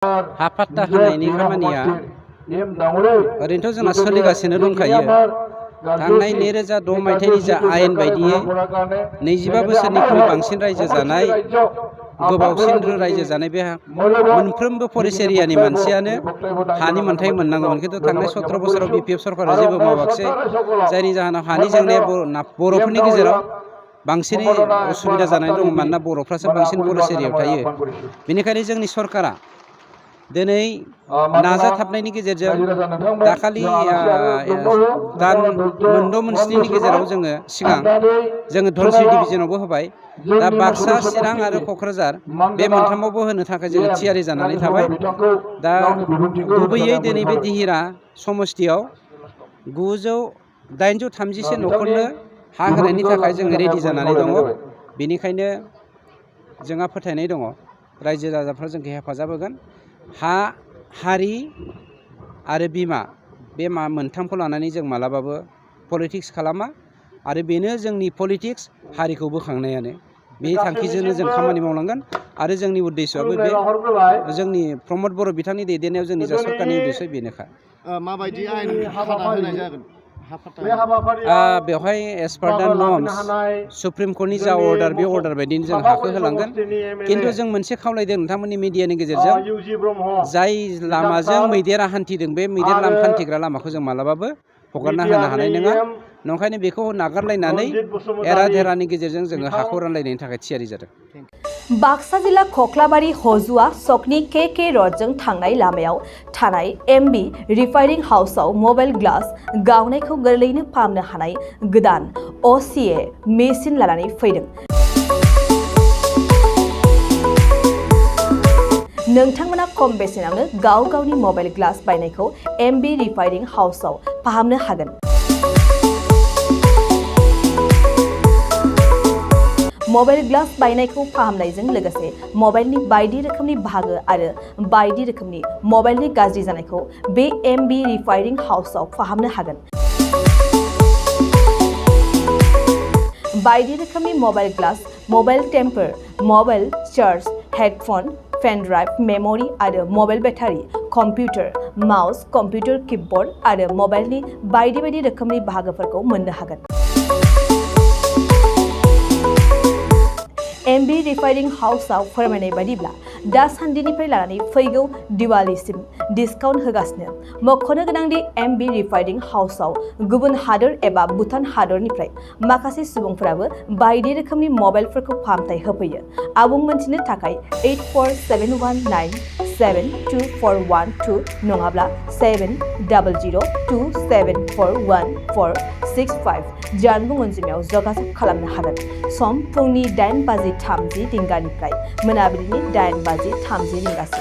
हा पाट्टा होनायनि खामानिया ओरैनोथ' जोंना सोलिगासिनो दंखायो। थांनाय 2006 मायथाइनि जा आयेन बायदियै 25 बोसोरनिख्रुइ बांसिन रायजो जानाय गोबावसिन रायजो जानाय बे मोनफ्रोमबो फरेस्ट एरियानि मानसियानो हानि मोनथाय मोननांगौमोन। खिन्थु थांनाय 17 बोसोराव BPF सरकारा जेबो मावाखिसै, जायनि जाहोनाव हानि जेंनाया बर'फोरनि गेजेराव बांसिनै उसुबिदा जानानै दङ। मानोना बर'फ्रासो बांसिन फरेस्ट एरियायाव थायो। बेनिखायनो जोंनि सरकारा दिनै नाजाथाबनायनि गेजेरजों दाखालि दान मोनस्निनि गेजेराव जोङो धनसिरि डिभिजनावबो होबाय। दा बाक्सा, चिरां आरो क'क्राझार बे मोनथामावबो होनो थाखाय जोङो थियारि जानानै थाबाय। दा गुबैयै दिनै बे दिहिरा समस्तियाव 830सो न'खरनो हा होनायनि थाखाय जोङो रेडि जानानै दङ। बेनिखायनो जोंहा फोथायनाय दङ रायजो राजाफ्रा जोंखौ हेफाजाब होगोन। हा, हारि आरो बिमा बे मोनथामखौ लानानै जों मालाबाबो पलिटिक्स खालामा आरो बेनो जोंनि पलिटिक्स, हारिखौ बोखांनायानो। बे थांखिजोंनो जों खामानि मावलांगोन आरो जोंनि उद्देश्यआबो बे जोंनि प्रमद बर' बिथांनि दैदेननायाव जोंनि जा सरकारनि उद्देश्य बेनोखा। माबायदि आयेन खाना होनाय जागोन? बेवहाय एस पार दा नर्म्स सुप्रिम कर्टनि जा अर्डार बे अर्डार बायदिनो जों हाखौ होलांगोन। खिन्थु जों मोनसे खावलायदों नोंथांमोननि मिडियानि गेजेरजों, जाय लामाजों मैदेरा हान्थिदों बे मैदेर हान्थिग्रा लामाखौ जों मालाबाबो हगारना होनो हानाय नङा। नंखायनो बेखौ नागारलायनानै एरा धेरानि गेजेरजों जोङो हाखौ रानलायनायनि थाखाय थियारि जादों। बाक्सा जिल्ला खख्लाबारि हजुआ सकनि के रडजों थांनाय लामायाव थानाय MB रिफाइनिं हाउसआव मबाइल ग्लास गावनायखौ गोरलैयैनो फाहामनो हानाय गोदान OCA मेसिन लानानै फैदों। नोंथांमोना खम बेसेनावनो गावनि मबाइल ग्लास बायनायखौ MB रिफाइनिं हाउसआव फाहामनो हागोन। मबाइल ग्लास बायनायखौ फाहामनायजों लोगोसे मबाइलनि बायदि रोखोमनि बाहागो आरो बायदि रोखोमनि मबाइलनि गाज्रि जानायखौ बे MB रिफाइनिं हाउसआव फाहामनो हागोन। बायदि रोखोमनि mobile glass, mobile temper, mobile charge, headphone, pen drive, memory आरो mobile battery, computer, mouse, computer keyboard आरो मबाइलनि बायदि रोखोमनि बाहागोफोरखौ मोननो हागोन। MB रिफाइनिं हाउसआव फोरमायनाय बायदिब्ला दासान्दिनिफ्राय लानानै फैगौ दिवालीसिम डिसकाउन्ट होगासिनो। मख'नो गोनांदि MB रिफाइनिं हाउसआव गुबुन हादोर एबा भुटान हादरनिफ्राय माखासे सुबुंफोराबो बायदि रोखोमनि मबाइलफोरखौ फाहामथाय होफैयो। आबुं मोनथिनो थाखाय 8471972412 नङाब्ला 7002741465 जानबुं अनजिमायाव जगाजग खालामनो हागोन। सम फुंनि 8:30 रिंगानिफ्राय मोनाबिलिनि 8:30 रिंगासिम।